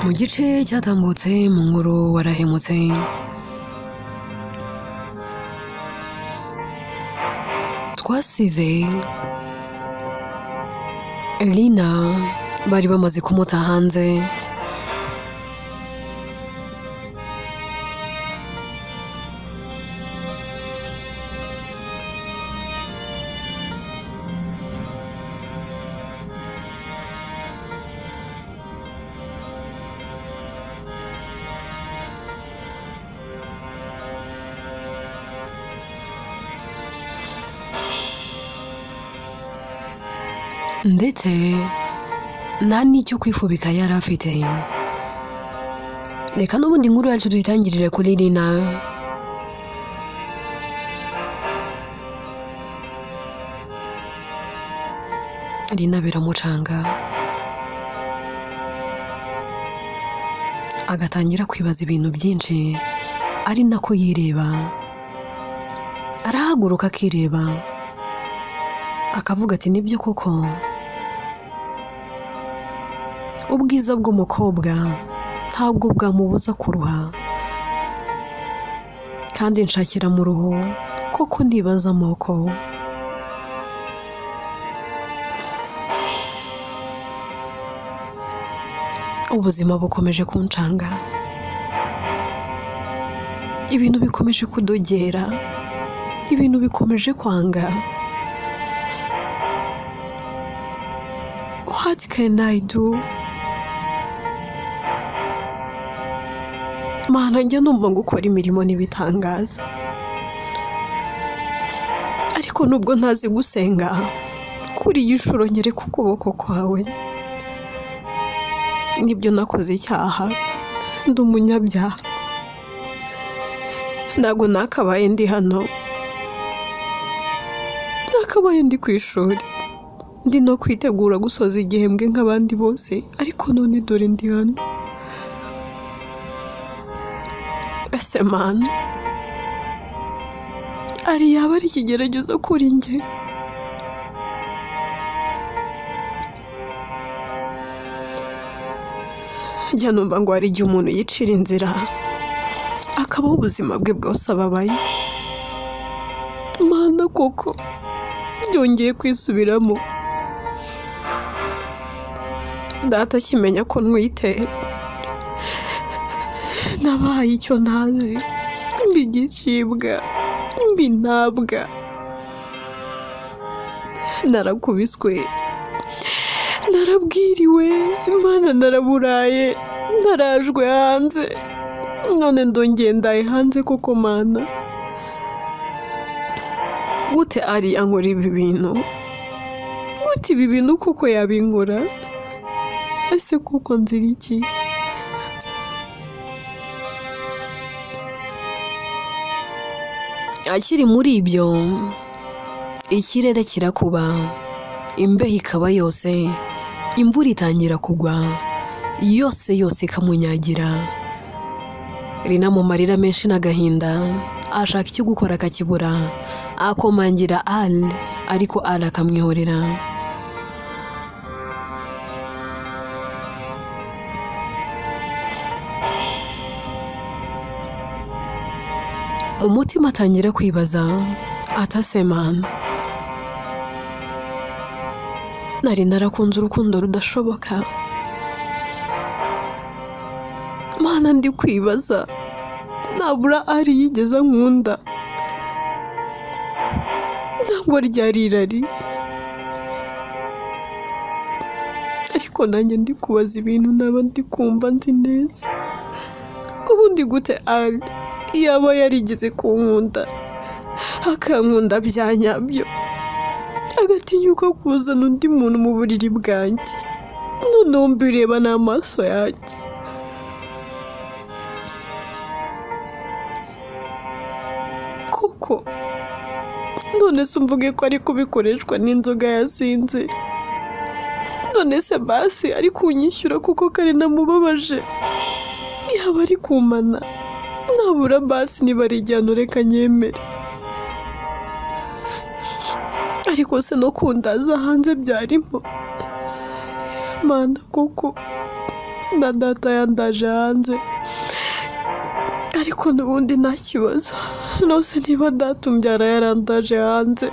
Mu gice cyatambutse mu nkuru warahemutse, twasize Lina bari bamaze kumuta hanze. Ndetse nta n'icyo kwifubika yari afite. Reka n'ubundi inkuru yacu tuyitangirire kuri Lina. Lina biramucanga, agatangira kwibaza ibintu byinshi, ari nako yireba. Arahaguruka akireba, akavuga ati nibyo koko, ubwiza bw'umukobwa ntabwo bwamubuza kuruha, kandi nshakira mu ruhu koko ndibaza amoko. Ubuzima bukomeje kuncanga, ibintu bikomeje kudogera, ibintu bikomeje kwanga. What can I do? Mana, njya numva gukora imirimo n'ibitangaza, ariko nubwo ntazi gusenga, kuri iyi nshuro nyereka ukuboko kwawe. Nibyo nakoze icyaha, ndi umunyabyaha, ntabwo nakabaye ndi hano, nakabaye ndi ku ishuri, ndi no kwitegura gusoza igihembwe nk'abandi bose, ariko none dore ndi hano. Ese Mana, ari yaba ari ikigeragezo kuri njye? Njya numva ngo hari igihe umuntu yicira inzira akabaho ubuzima bwe bwose ababaye. Mana koko byongeye kwisubiramo. Data akimenya ko ntwite, nabaye icyo ntazi, mba igicibwa, mba intabwa, narakubiswe, narabwiriwe, Mana naraburaye, narajwe hanze, none ndongeye ndaye hanze koko. Mana, gute ari ankora ibi bintu? Gute ibi bintu koko yabinkora? Ese koko nzira iki? Akiri muri ibyo, ikirere kirakuba, imbeho ikaba yose, imvura itangira kugwa, yose yose ikamunyagira. Lina mu marira menshi n'agahinda, ashaka icyo gukora akakibura, akomangira Al, ariko Al akamwihorera. Umutima atangira kwibaza atase Mana, nari narakunze urukundo rudashoboka. Mana, ndi kwibaza nabura ari yigeze ankunda, ntabwo ryari irari, ariko nanjye ndi kubaza ibintu naba ndi kumva nzi neza. Ubundi gute Ari yaba yarigeze kunkunda, akankunda bya nyabyo, agatinyuka kuzana undi muntu mu buriri bwanjye, noneho mbireba n'amaso yanjye. Koko none se umvuge ko ari kubikoreshwa n'inzoga yasinze? None se basi ari kunyishyura kuko kare namubabaje? Yaba ari kumana, nabura basi niba ari igihano reka nyemere. Ariko se no kundaza hanze byarimo? Mana koko Na data yandaje hanze, ariko n'ubundi nta kibazo. Rwose niba data umbyara yarandaje hanze,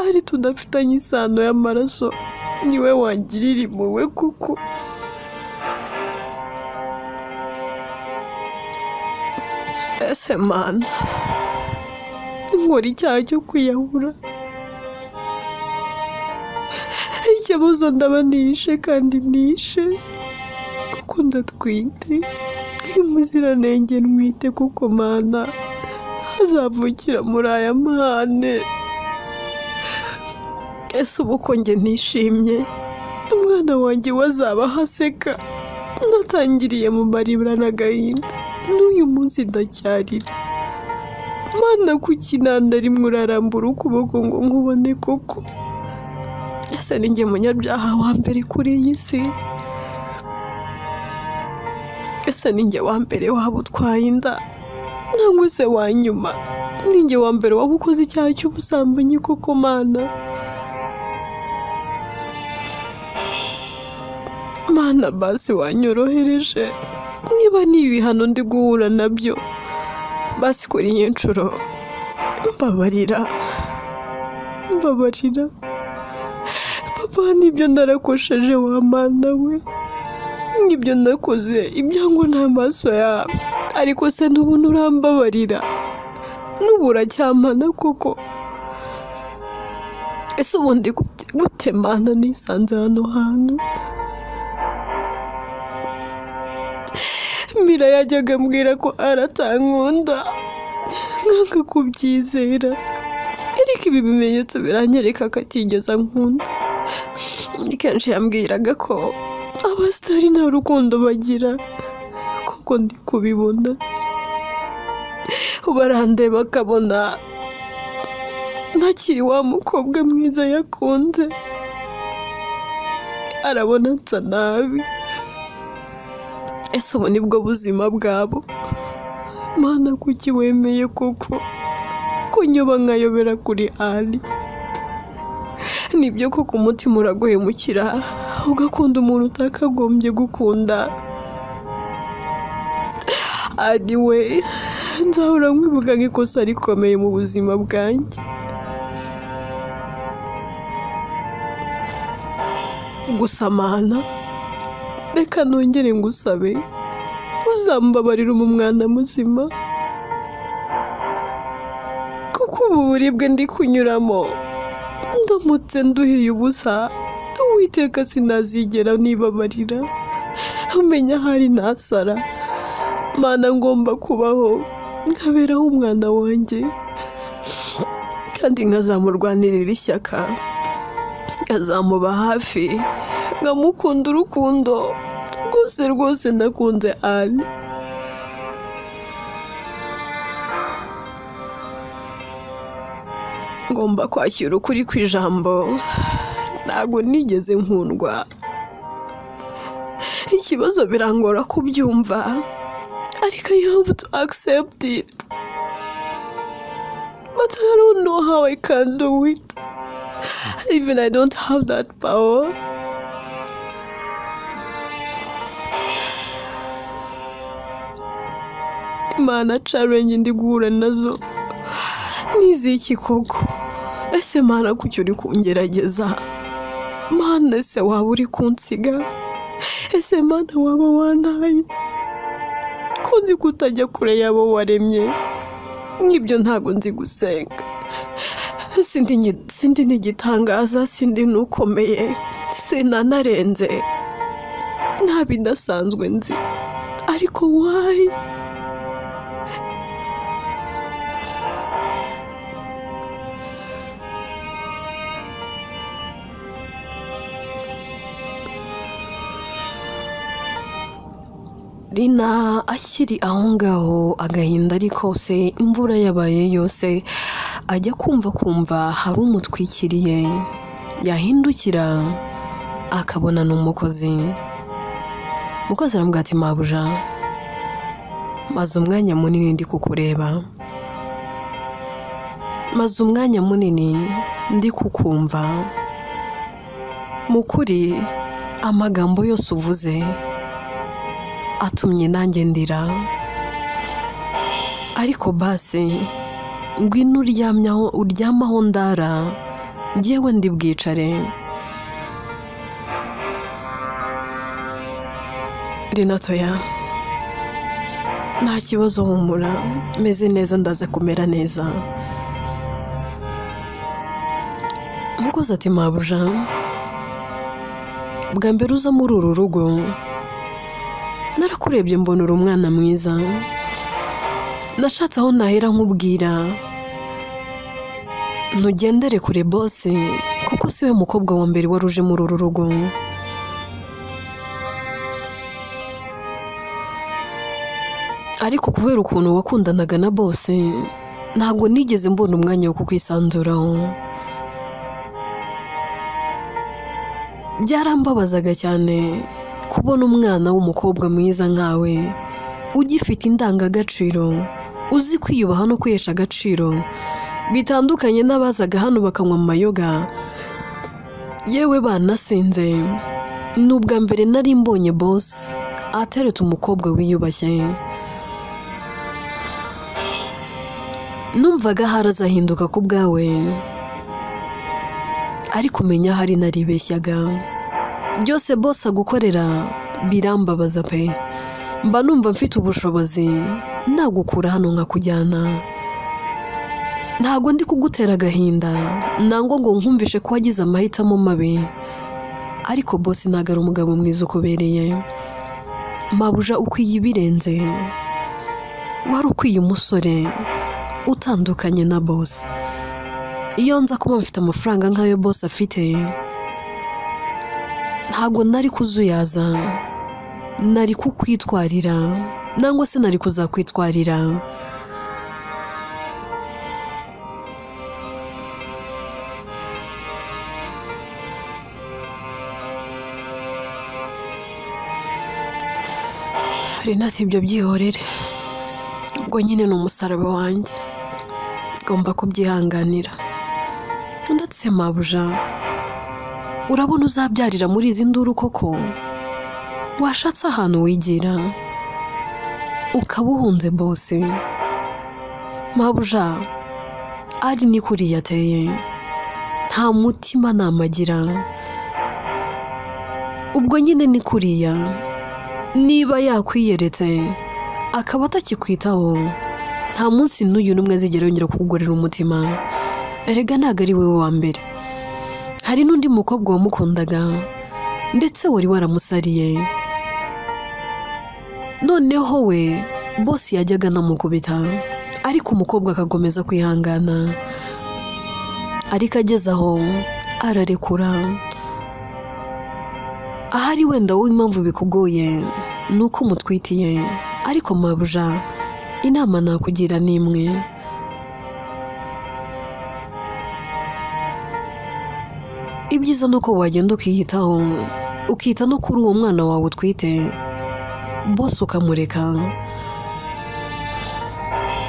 ari tudafitanye isano y'amaraso, niwe wangirira impuhwe kuko. Ese Mana, nkora icyaha cyo kwiyahura? Ikibazo ndaba nishe kandi nishe kuko ndatwite. Uyu muziranenge ntwite kuko Mana azavukira muri aya mahane. Ese ubu ko njye ntishimye, umwana wanjye we azabaho aseka? Natangiriye mu maribura n'agahinda, n'uyu munsi ndacyarira. Mana, kuki nta na rimwe urarambura ukuboko ngo nkubone koko? Ese ni njye munyabyaha wa mbere kuri iyi si? Ese ni njye wa mbere waba utwaye inda cyangwa se wa nyuma? Ni njye wa mbere waba ukoze icyaha cy'ubusambanyi koko Mana? Mana basi wanyorohereje, niba ni ibihano ndi guhura nabyo, basi kuri iyi nshuro mbabarira, mbabarira. Papa, nibyo narakosheje wa Mana we, nibyo nakoze ibyangwa n'amaso yawe, ariko se n'ubu urambabarira? N'ubu uracyampana koko? Ese ubundi gute Mana nisanze hano hantu? Mira yajyaga ambwira ko aratankunda, nkanga kubyizera, ariko ibi bimenyetso biranyereka ko atigeze ankunda. Kenshi yambwiraga ko abasitari nta rukundo bagira, kuko ndi kubibona. Barandeba akabona ntakiri wa mukobwa mwiza yakunze, arabona nsa nabi. Ese ubu nibwo buzima bwabo? Mana, kuki wemeye koko kunyoba nkayobera kuri Ali? Nibyo koko umutima uraguhemukira, ugakunda umuntu utakagombye gukunda. Ali we, nzahora nkwibuka nk'ikosa rikomeye mu buzima bwanjye. Gusa Mana, reka nongere ngusabe uzambabarire umwana muzima, kuko ubu buribwe ndi kunyuramo ndamutse nduhiye ubusa, Uwiteka sinazigera nibabarira, umenya ahari nasara. Mana, ngomba kubaho nkaberaho umwana wanjye, kandi nkazamurwanirira ishyaka, nkazamuba hafi, nkamukunda urukundo rwose rwose nakunze Ali. Ngomba kwakira ukuri kw'ijambo, ntabwo nigeze nkundwa. Ikibazo birangora kubyumva, ariko I have to accept it. But I don't know how I can do it. Even I don't have that power. Mana, challenge ndi guhura nazo niziki koko? Ese Mana, kuki uri kungerageza? Mana, ese waba uri kunsiga? Ese Mana, waba wantaye? Ko nzi ko utajya kure y'abo waremye, nk'ibyo ntago nzi gusenga. Sindi n'igitangaza, sindi n'ukomeye, sinanarenze, nta bidasanzwe nzi, ariko why? Rina akiri aho ngaho agahinda ari kose, imvura yabaye yose, ajya kumva hari umutwikiriye, yahindukira akabona n'umukozi. Umukozi aramubwira ati mabuja, maze umwanya munini ndi kukureba, maze umwanya munini ndi kukumva, mu kuri amagambo yose uvuze Atumye nanjye ndira. Ariko basi ngwino uryamaho ndara, njyewe ndi bwicare. Rinatoya, nta kibazo humura, meze neza, ndaza kumera neza. Umukozi ati mabuja, bwa mbere uza muri uru rugo narakurebye mbona uri umwana mwiza, nashatse aho nahera nkubwira ntugendere kure bose, kuko siwe mukobwa wa mbere wari uje muri uru rugo. Ariko kubera ukuntu wakundanaga na bose, ntabwo nigeze mbona umwanya wo kukwisanzuraho. Byarambabazaga cyane kubona umwana w'umukobwa mwiza nkawe, ugifite indangagaciro, uzi kwiyubaha no kwihesha agaciro, bitandukanye n'abazaga hano bakanywa amayoga, yewe banasinze. Ni ubwa mbere nari mbonye boss ateretse umukobwa wiyubashye. Numvaga harazahinduka ku bwawe, ariko umenya hari naribeshyaga. Byose boss agukorera birambabaza pe. Mba numva mfite ubushobozi nagukura hano nkakujyana. Ntago ndi kugutera agahinda nangwa ngo nkumvishe ko wagize amahitamo mabi, ariko boss ntago ari umugabo mwiza ukubereye. Mabuja ukwiye ibirenze, wari ukwiye umusore utandukanye na boss. Iyo nza kuba mfite amafaranga nk'ayo boss afite, ntago nari kuzuyaza, nari kukwitwarira nangwa se nari kuzakwitwarira. Renata ibyo byihorere, ubwo nyine ni umusaraba wanjye, ngomba kubyihanganira. Ndetse mabuja, urabona uzabyarira muri izi nduru koko? Washatse ahantu wigira ukaba uhunze bose. Mabuja ari ni kuriya ateye, nta mutima namagira. Ubwo nyine ni kuriya, niba yakwiyeretse akaba atakikwitaho, nta munsi n'uyu n'umwe azigera yongera kukugorera umutima. Erega ntago ari wowe wa mbere, hari n'undi mukobwa wamukundaga ndetse wari waramusariye. Noneho we boss yajyaga anamukubita, ariko umukobwa akakomeza kwihangana, ariko ageze aho ararekura. Ahari wenda wowe impamvu bikugoye ni uko umutwitiye, ariko mabuja inama nakugira ni imwe. Ibyiza ni uko wagenda ukiyitaho, ukita no kuri uwo mwana wawe utwite, boss ukamureka.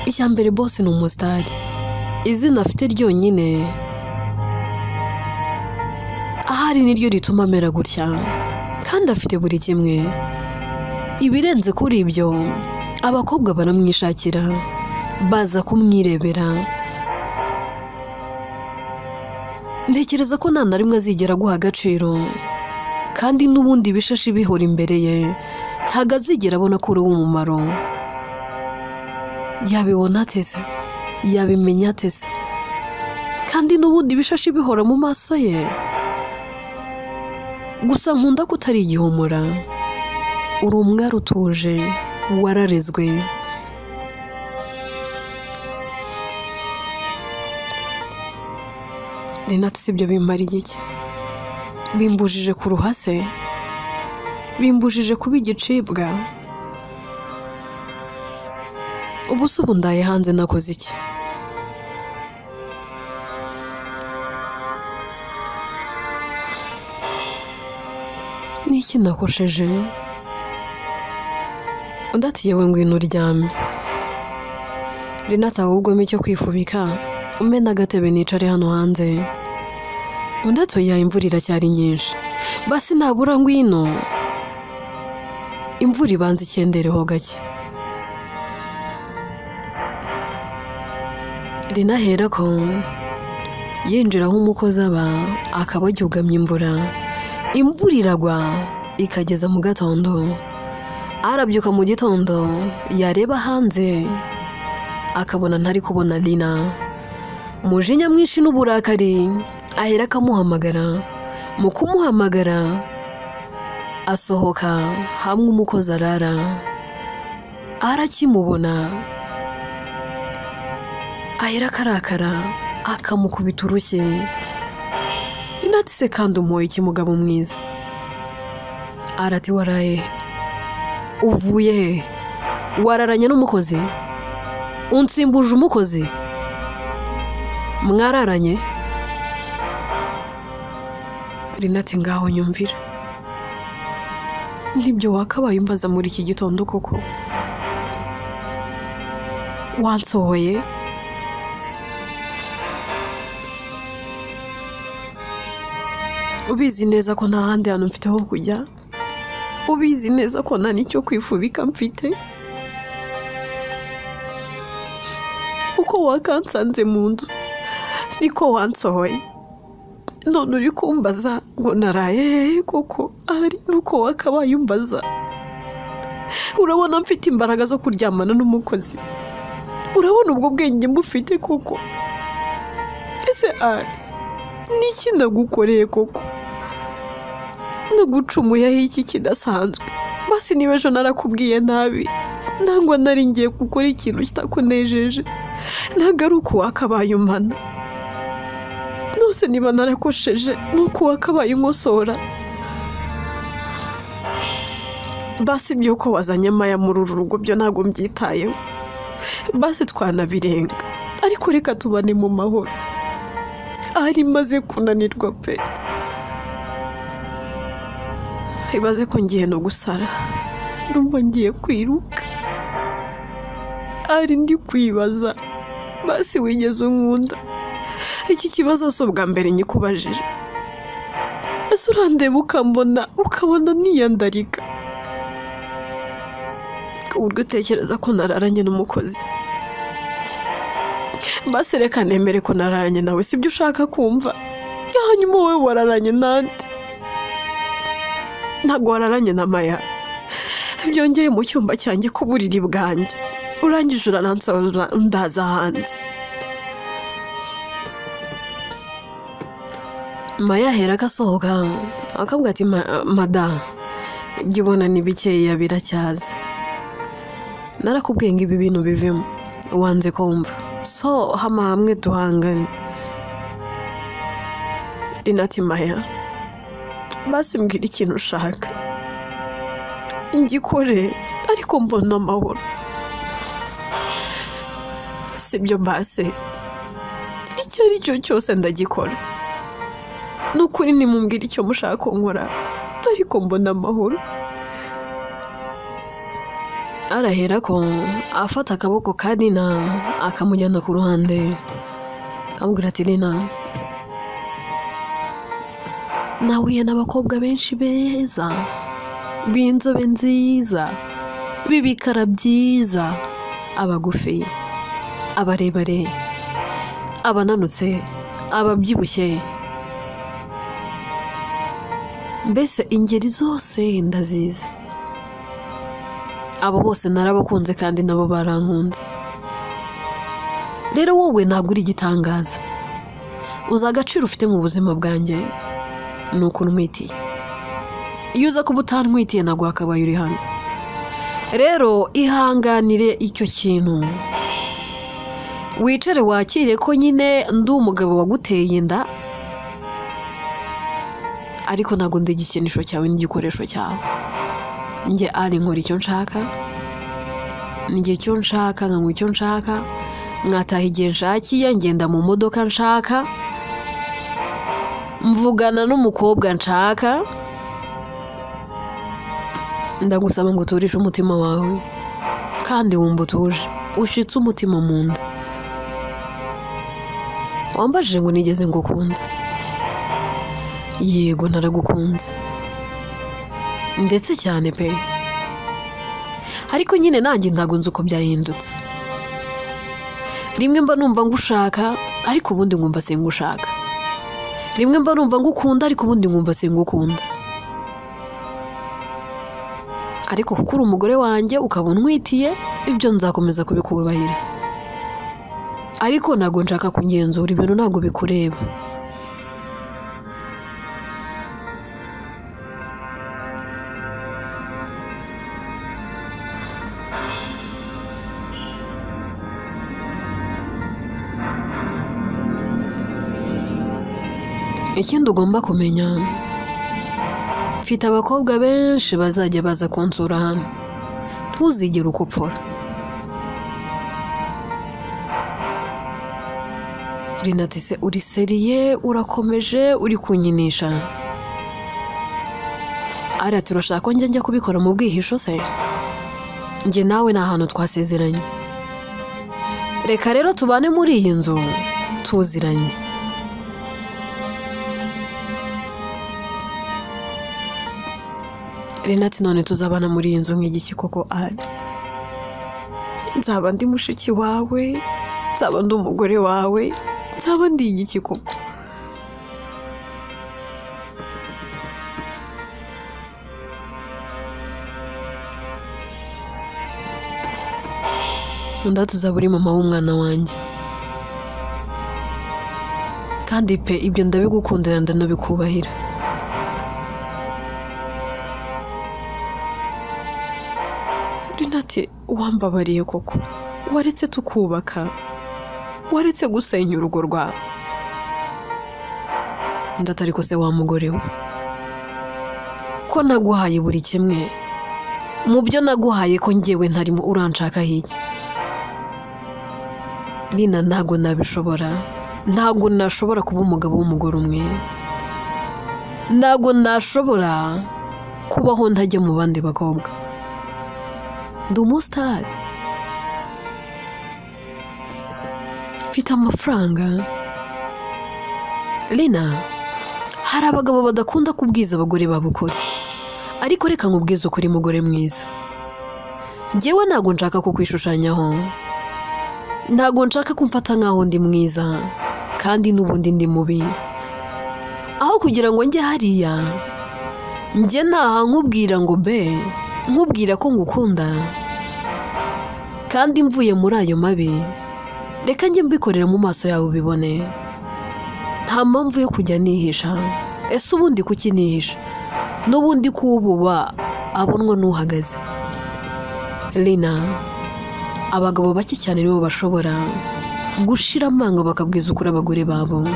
Icya mbere boss ni umusitari, izina afite ryonyine ahari niryo rituma amera gutya, kandi afite buri kimwe. Ibirenze kuri ibyo, abakobwa baramwishakira, baza kumwirebera. Ntekereza ko nta na rimwe azigera aguha agaciro, kandi n'ubundi ibishashi bihora imbere ye, ntago azigera abona ko uri uw'umumaro. Yabibona ateze, yabimenya ateze, kandi n'ubundi ibishashi bihora mu maso ye. Gusa nkunda ko utari igihomora, uri umwari utuje, wararezwe. Renata si ibyo bimariye iki? Bimbujije kuruha se? Bimbujije kuba igicibwa? Ubu se ubu ndaye hanze nakoze iki? Niki nakosheje? Undi ati yewe ngwino uryame. Renata ahubwo mpa icyo kwifubika, umpe n'agatebe nicare hano hanze. Undi ati oya imvura iracyari nyinshi, basi nabura ngwino. Imvura ibanza ikendereho gake. Lina aherako yinjira aho umukozi aba, akaba yugamye imvura. Imvura iragwa ikageza mu gatondo. Arabyuka mu gitondo, yareba hanze akabona ntari kubona Lina. Umujinya mwinshi n'uburakari ahera akamuhamagara. Mu kumuhamagara asohoka hamwe umukozi arara, arakimubona ahera akarakara akamukubita urushyi. Lina ati se kandi umuhoye iki mugabo mwiza? Arati waraye uvuye he? Wararanye n'umukozi? Unsimbuje umukozi? Mwararanye? Lina ati ngaho nyumvira, nibyo wakabaye umbaza muri iki gitondo koko? Wansohoye? Ubizi neza ko nta handi hantu mfite ho kujya? Ubizi neza ko nta n'icyo kwifubika mfite? Uko wakansanze mu nzu niko wansohoye, none uri kumbaza ngo naraye hehe koko? Ahari nuko wakabaye umbaza. Urabona mfite imbaraga zo kuryamana n'umukozi? Urabona ubwo bwenge mbufite koko? Ese ari niki nagukoreye koko? Nagucumuyeho iki kidasanzwe? Basi niba ejo narakubwiye nabi, nangwa nari ngiye gukora ikintu kitakunejeje, ntabwo ari uko wakabaye umpana. Nose niba narakosheje nuko wakabaye unkosora. Basi iby'uko wazanye Maya muri uru rugo byo ntabwo mbyitayeho, basi twanabirenga, ariko reka tubane mu mahoro. Ahari maze kunanirwa pe. Ibaze ko ngiye no gusara, ndumva ngiye kwiruka. Ari ndi kwibaza, basi wigeze unkunda? Iki kibazo si ubwa mbere nyikubajije. Ese urandeba ukambona, ukabona niyandarika, ku buryo utekereza ko nararanye n'umukozi? Basi reka nemere ko nararanye nawe, sibyo ushaka kumva? Hanyuma wowe wararanye nande? Ntabwo wararanye na Maya. Byongeye mu cyumba cyanjye ku buriri bwanjye, urangije uransohora ndaza hanze. Maya ahera agasohoka akavuga ati madamu, ibyo ubona ni bikeya biracyaza. Narakubwiye ngo ibi bintu bivemo, wanze kumva. So hama hamwe duhangane. Lina ati Maya, basi mbwira ikintu ushaka ngikore, ariko mbona amahoro. Sibyo basi, icyo ari cyo cyose ndagikora. Nukuri nimumbwira icyo mushaka ko nkora, ariko mbona amahoro. Arahera ko afata akaboko ka Lina akamujyana ku ruhande, akamubwira ati Lina, nahuye n'abakobwa benshi beza, b'inzobe nziza, b'ibikara byiza, abagufi, abarebare, abananutse, ababyibushye, mbese ingeri zose ndazizi. Abo bose narabakunze kandi nabo barankunze. Rero wowe ntabwo uri igitangaza. Uzi agaciro ufite mu buzima bwanjye ni uko untwitiye. Iyo uza kuba utantwitiye ntabwo wakabaye uri hano. Rero ihanganire icyo kintu, wicare wakire ko nyine ndi umugabo waguteye inda, ariko ntabwo ndi igikinisho cyawe n'igikoresho cyawe. Njye ari nkora icyo nshaka, njye icyo nshaka, nkanywa icyo nshaka, nkataha igihe nshakiye, ngenda mu modoka nshaka, mvugana n'umukobwa nshaka. Ndagusaba ngo uturishe umutima wawe, kandi wumva utuje, ushitse umutima mu nda. Wambajije ngo nigeze ngukunda? Yego naragukunze, ndetse cyane pe. Ariko nyine nanjye ntabwo nzi uko byahindutse. Rimwe mba numva ngushaka ariko ubundi nkumva singushaka. Rimwe mba numva ngukunda ariko ubundi nkumva singukunda. Ariko kuko uri umugore wanjye ukaba untwitiye, ibyo nzakomeza kubikubahira. Ariko ntabwo nshaka kugenzura ibintu, ntabwo bikureba. Ikindi ugomba kumenya, mfite abakobwa benshi bazajya baza kunsura hano, ntuzigere ukopfora. Rina ati se uri seriye, urakomeje, uri kunyinisha? Ari ati urashaka ko njya kubikora mu bwihisho se? Njye nawe ni ahantu twasezeranye, reka rero tubane muri iyi nzu tuziranye. Rina ati none tuzabana muri iyi nzu nk'igiki koko? Ari nzaba ndi mushiki wawe, nzaba ndi umugore wawe, nzaba ndi igiki koko? Undi tuzaba uri mama w'umwana wanjye, kandi pe ibyo ndabigukundira ndanabikubahira. Rina ati wambabariye koko, waretse tukubaka, waretse gusenya urugo rwawe. Undi ati ariko se wa mugore we, ko naguhaye buri kimwe, mu byo naguhaye ko njyewe ntarimo, uranshakaho iki? Rina ntabwo nabishobora, ntabwo nashobora kuba umugabo w'umugore umwe, ntabwo nashobora kubaho ntajya mu bandi bakobwa. Ndi umusitari, mfite amafaranga. Rina, hari abagabo badakunda kubwiza abagore babo ukuri, ariko reka nkubwize ukuri mugore mwiza. Njyewe ntabwo nshaka kukwishushanyaho, ntabwo nshaka kumfata nkaho ndi mwiza kandi n'ubundi ndi mubi. Aho kugira ngo njye hariya, njye ntaha nkubwira ngo be, nkubwira ko ngukunda, kandi mvuye muri ayo mabi, reka njye mbikorera mu maso yawe ubibone. Nta mpamvu yo kujya nihisha. Ese ubundi kuki nihisha? N'ubundi kububa abonwa n'uhagaze. Rina, abagabo bake cyane nibo bashobora gushira amanga bakabwiza ukuri abagore babo.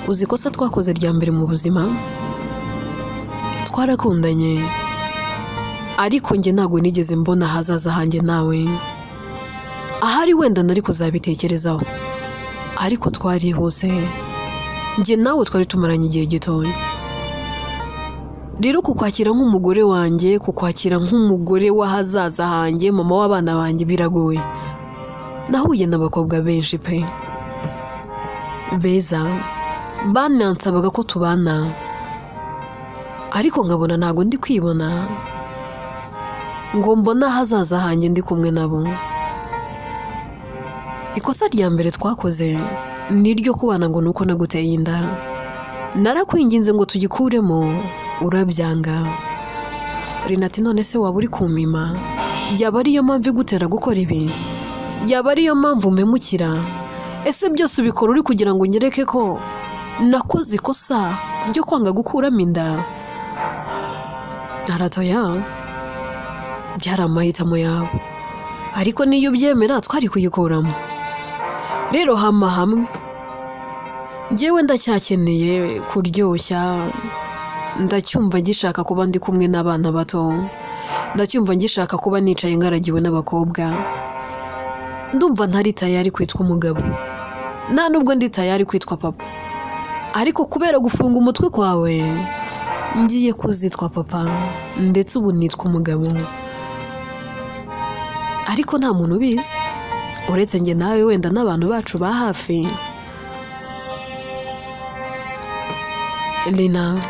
Uzi ikosa twakoze rya mbere mu buzima? Twarakundanye, ariko njye ntabwo nigeze mbona ahazaza hanjye nawe. Ahari wenda nari kuzabitekerezaho, ariko twarihuse. Njye nawe twari tumaranye igihe gitoya. Rero kukwakira nk'umugore wanjye, kukwakira nk'umugore w'ahazaza hanjye, mama w'abana banjye, biragoye. Nahuye n'abakobwa benshi pe, beza, banansabaga ko tubana, ariko nkabona ntabwo ndi kwibona ngo mbona ahazaza hanjye ndi kumwe nabo. Ikosa rya mbere twakoze ni iryo kubana ngo nuko naguteye inda. Narakwinginze ngo tugikuremo, urabyanga. Rina ati none se waba uri kumpima? Yaba ariyo mpamvu igutera gukora ibi? Yaba ariyo mpamvu umpemukira? Ese byose ubikora uri kugira ngo unyereke ko nakoze ikosa ryo kwanga gukuramo inda? Aratoya, byari amahitamo yawe, ariko niyo ubyemera twari kuyikuramo. Rero hama hamwe, njyewe ndacyakeneye kuryoshya, ndacyumva ngishaka kuba ndi kumwe n'abana bato, ndacyumva ngishaka kuba nicaye ngaragiwe n'abakobwa. Ndumva ntari tayari kwitwa umugabo, nta nubwo ndi tayari kwitwa papa, ariko kubera gufunga umutwe kwawe ngiye kuzitwa papa, ndetse ubu nitwa umugabo. Ariko nta muntu ubizi uretse njye nawe, wenda n'abantu bacu ba hafi. Rina,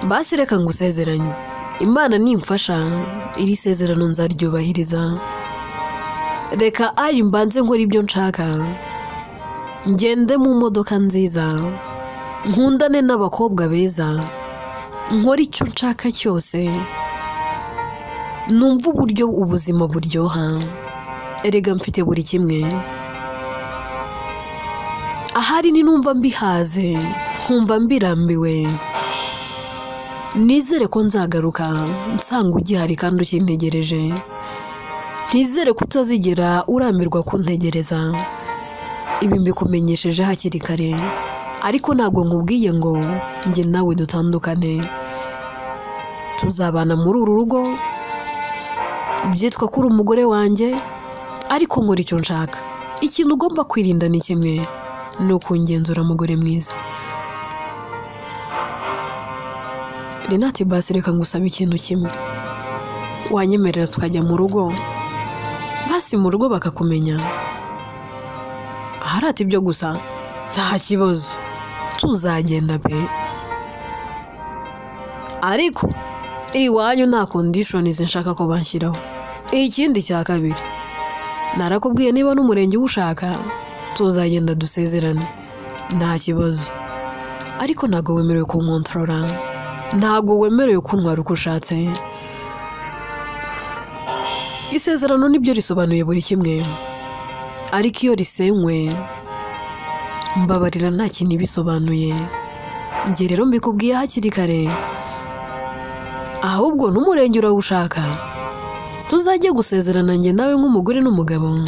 basi reka ngusezeranye, Imana nimfasha iri sezerano nzaryubahiriza. Reka ari mbanze nkora ibyo nshaka, ngende mu modoka nziza, nkundane n'abakobwa beza, nkora icyo nshaka cyose, numva uburyo ubuzima buryoha. Erega mfite buri kimwe. Ahari ni numva mbihaze, nkumva mbirambiwe, nizere ko nzagaruka nsanga ugihari kandi ukintegereje. Ntizere ko utazigera urambirwa kuntegereza. Ibi mbikumenyesheje hakiri kare, ariko ntabwo nkubwiye ngo njye nawe dutandukane. Tuzabana muri uru rugo, byitwa ko uri umugore wanjye, ariko nkora icyo nshaka. Ikintu ugomba kwirinda ni kimwe, ni ukungenzura mugore mwiza. Renate, basi reka ngusabe ikintu kimwe, wanyemerera tukajya mu rugo? Basi mu rugo bakakumenya. Harati ibyo gusa nta kibazo, tuzagenda pe. Ariko iwanyu nta conditions nshaka ko banshyiraho. Ikindi cya kabiri, narakubwiye niba n'umurenge uwushaka tuzagenda dusezerane, nta kibazo. Ariko ntabwo wemerewe kunkontorora, ntabwo wemerewe kuntwara uko ushatse. Isezerano nibyo risobanuye buri kimwe, ariko iyo risenywe mbabarira nta kintu bisobanuye. Njye rero mbikubwiye hakiri kare, ahubwo n'umurenge urawushaka, tuzajye gusezerana njye nawe nk'umugore n'umugabo.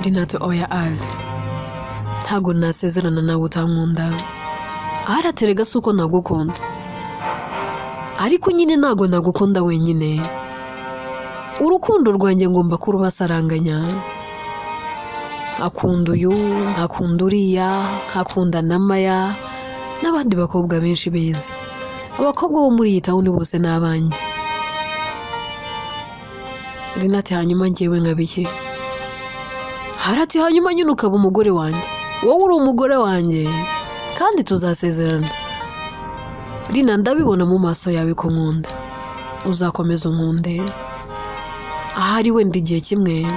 Renato, oya Ale, ntabwo nasezerana nawe utankunda. Araterega si uko nagukunda, ariko nyine ntabwo nagukunda wenyine. Urukundo rwanjye ngomba kurubasaranganya. Nkakunda uyu, nkakunda uriya, nkakunda na Maya n'abandi bakobwa benshi beza. Abakobwa bo muri iyi tawuni bose ni abanjye. Renate, hanyuma njyewe nkabiki? Harati, hanyuma nyine ukaba umugore wanjye. Wowe uri umugore wanjye kandi tuzasezerana. Rina, ndabibona mu maso yawe ko nkunda, uzakomeza unkunde. Ahari wenda igihe kimwe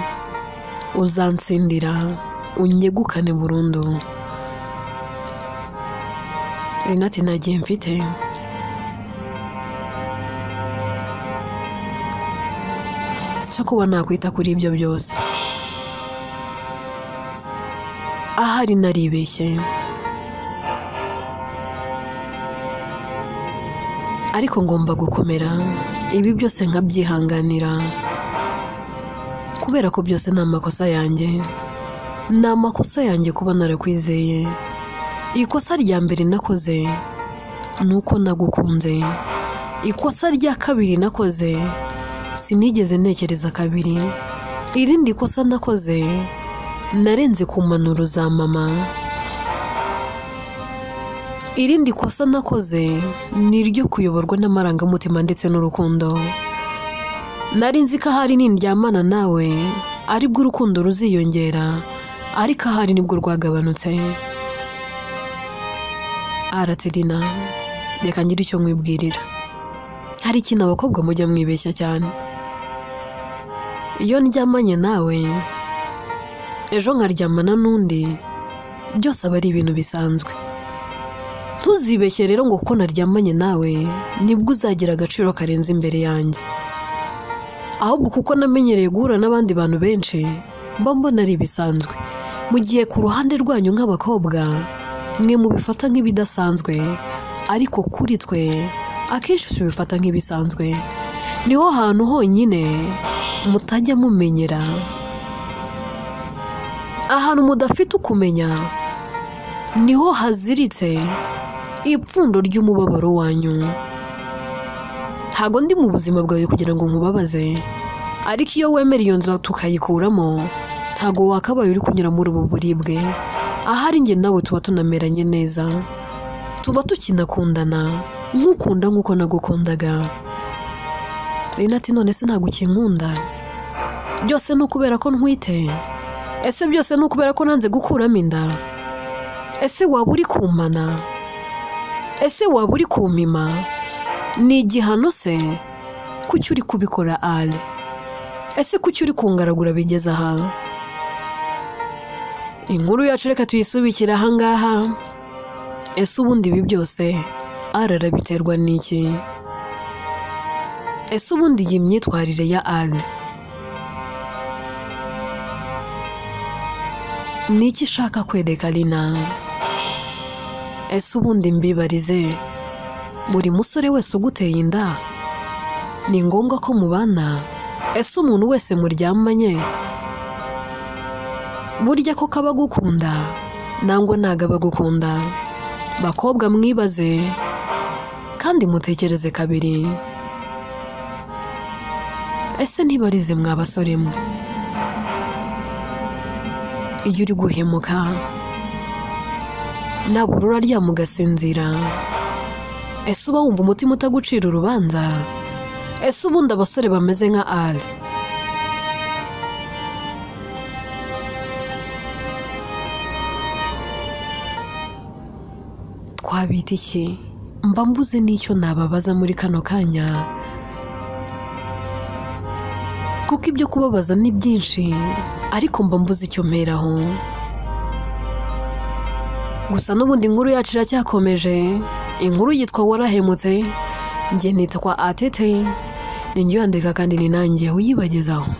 uzansindira unyegukane burundu. Renate, nta gihe mfite. Cyo kuba nakwita kuri ibyo byose. Ahari naribeshye, ariko ngomba gukomera, ibi byose nkabyihanganira, kubera ko byose ni amakosa yanjye. Ni amakosa yanjye kuba narakwizeye. Ikosa rya mbere nakoze ni uko nagukunze. Ikosa rya kabiri nakoze, sinigeze ntekereza kabiri. Irindi kosa nakoze, narenze ku mpanuro za mama. Irindi kosa nakoze ni iryo kuyoborwa n'amarangamutima ndetse n'urukundo. Nari nzi ko ahari nindyamana nawe aribwo urukundo ruziyongera, ariko ahari nibwo rwagabanutse. Aratirina, reka ngire icyo nkwibwirira. Hari ikintu abakobwa mujya mwibeshya cyane. Iyo ndyamanye nawe, ejo nkaryamana n'undi, byose aba ari ibintu bisanzwe. Ntuzibeshye rero ngo kuko naryamanye nawe nibwo uzagira agaciro karenze imbere yanjye. Ahubwo kuko namenyereye guhura n'abandi bantu benshi, mba mbona ari ibisanzwe. Mu gihe ku ruhande rwanyu nk'abakobwa mwe mubifata nk'ibidasanzwe, ariko kuri twe akenshi tubifata nk'ibisanzwe. Niho hantu honyine mutajya mumenyera, ahantu mudafite ukumenya, niho haziritse ipfundo ry'umubabaro wanyu. Ntago ndi mu buzima bwawe kugira ngo nkubabaze, ariko iyo wemera iyo nzira tukayikuramo, ntago wakabaye uri kunyura muri ubu buribwe. Ahari njye nawe tuba tunameranye neza, tuba tukinakundana, nkukunda nk'uko nagukundaga. Renate, none se ntabwo ukinkunda? Byose ni ukubera ko ntwite? Ese byose ni ukubera ko nanze gukuramo inda? Ese waba uri kumpana? Ese waba uri kumpima? Ni igihano se? Kuki uri kubikora Ale? Ese kuki uri kungaragura bigeze aha? Inkuru yacu reka tuyisubikire aha ngaha. Ese ubundi ibi byose Ale arabiterwa n'iki? Ese ubundi iyi myitwarire ya Ale ni iki ishaka kwereka Lina? Ese ubundi mbibarize, buri musore wese uguteye inda ni ngombwa ko mubana? Ese umuntu wese muryamanye burya ko kaba agukunda nangwa ntago aba agukunda? Bakobwa mwibaze kandi mutekereze kabiri. Ese ntibarize mwa basore mwe, iyo uri guhemuka nabura uraryama ugasinzira? Ese uba wumva umutima utagucira urubanza? Ese ubundi abasore bameze nka Ale twabita iki? Mba mbuze n'icyo nababaza muri kano kanya, kuko ibyo kubabaza ni byinshi, ariko mba mbuze icyo mperaho. Gusa n'ubundi inkuru yacu iracyakomeje. Inkuru yitwa Warahemutse. Njye nitwa Atete, ni njye uyandika kandi ni nanjye uyibagezaho.